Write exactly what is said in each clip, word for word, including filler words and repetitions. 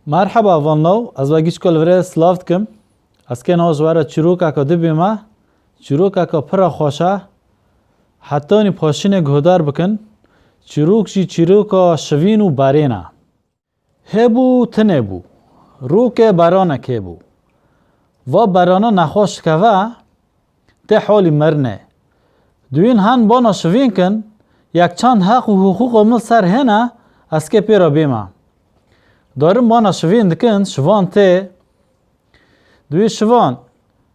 Merheba vanlaw, ez we gîşko li virê silav dikim. Ez kê niha ji we re çîrokeka dibîme, çîrokeka pira xweş e. Hetanî paşînê guhdar bikin. Çîrok jî çîroka şivîn û berên e. Hebû tinê bû. Rokê beranek hebû. Va berana nexweş dikeve, tê holî mirinê. Duyîn hen bana şivîn kin, yek çend heq û hiqûqa min ser hêne, ez kê pê re bîme. Darin bana şivîn dikin, şivan tê. Duyî şivan,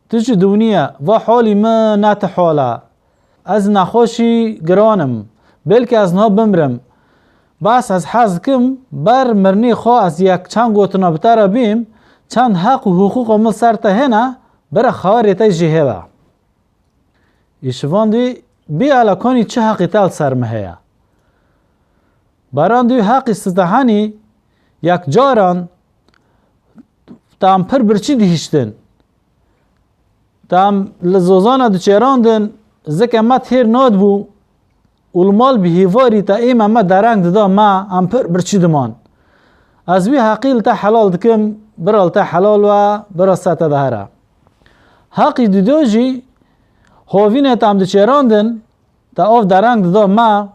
tu jî dûniye, va holî min ne ti hol e. Ez nexweşî giran im. Belkî ez niha bimrim. Bes ez hez dikim, ber mirinê xwe ez yek çend gotina bi te re bîm, çend heq û hiqûqa min ser te hêne, bira xewerê te jî hebe. Îşivan dî, bî ela konî çi heqî te li ser min heye? Beran dî heqî sitehenî yek caran tam pir birçî dihiştin. Tam li zozana diçêrandin, zike me têr nadibû û li mal bi hêvarî te ême me dereng dida me, em pir birçî diman. Ez wî heqî li te helal dikim, bira li te helal we, bira se te de here. Heqî dido jî hovînê tam diçêrandin, te av dereng dida me,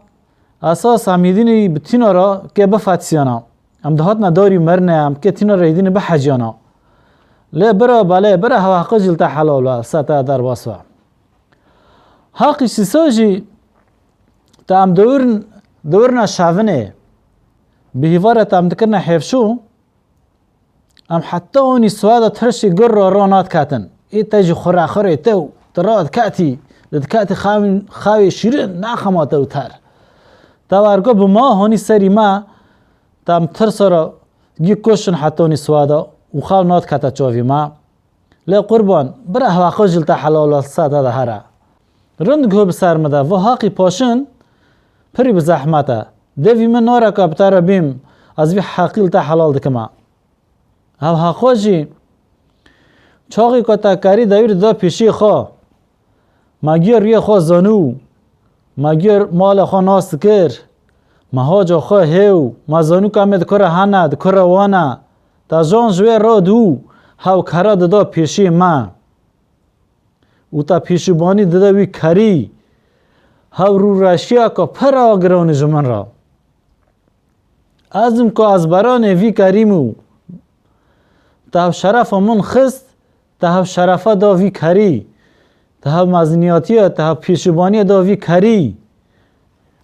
esas em hêdînî bi tîna re kê bifetisiyana. Em dihatina darî mirine, em kê tîna re hêdînî biheciyana. Lê bira belê, bira hewa heqo jî li te helal we, se te derbas we. Heqî sîso jî te em dewirn-, dewirna şevinê, bi hîvare te em dikirine hêvşû, em heta onî swada tirşî gur ro ro nadiketin. Ê te jî xurexurê te û tu radiketî, didiketî xawîn-, xawê şîrin naxema te û ter. Te wergo bi ma honî serî me, te em tirsa re gî koşin heta onî swada û xaw nadikete çavî me. Lê qurban, bira hewa xwe jî li te helal e, se te de here. Rind guh bi ser min de, va heqî paşin pirî bi zehmet e. Devî min nareka bi te re bîm, ez vî heqî li te helal dikime. Hew heqo jî, çaxî ku te kerî dewîr dida pêşiyê xwe. Me giya rûyê xwe zanû, me giya malê xwe nas dikir, me haca xwe hêw, me zanû ka me di kure hene, di kure wane. Te jan ji wê re dû, hew kera dida pêşiyê me. Û te pêşibanî dide wî kerî. Hew rûreşiyeke pir a giranî ji min re. Ez im ku ez beranê vî kerîm û te hev şerefa min xist, te hev şerefa da vî kerî, te hev meziniyatiye, te hev pêşibaniyê da vî kerî.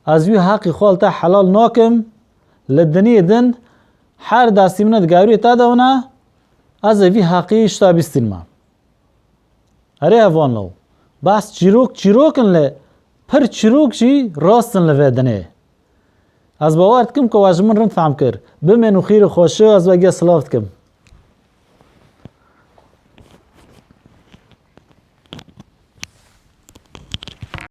Ez wî heqî xwe li te helal nakim, li dinê din her destî min di gewrê te de hene, ez ê vî heqî ji te bîstînme. Erê hevalno, bes çîrok çîrok in lê pir çîrok jî rast in li vê dinê. Ez bawer dikim ku we ji min rind fehm kir. Bimên û xîr û xweşi ez we giya silav dikim.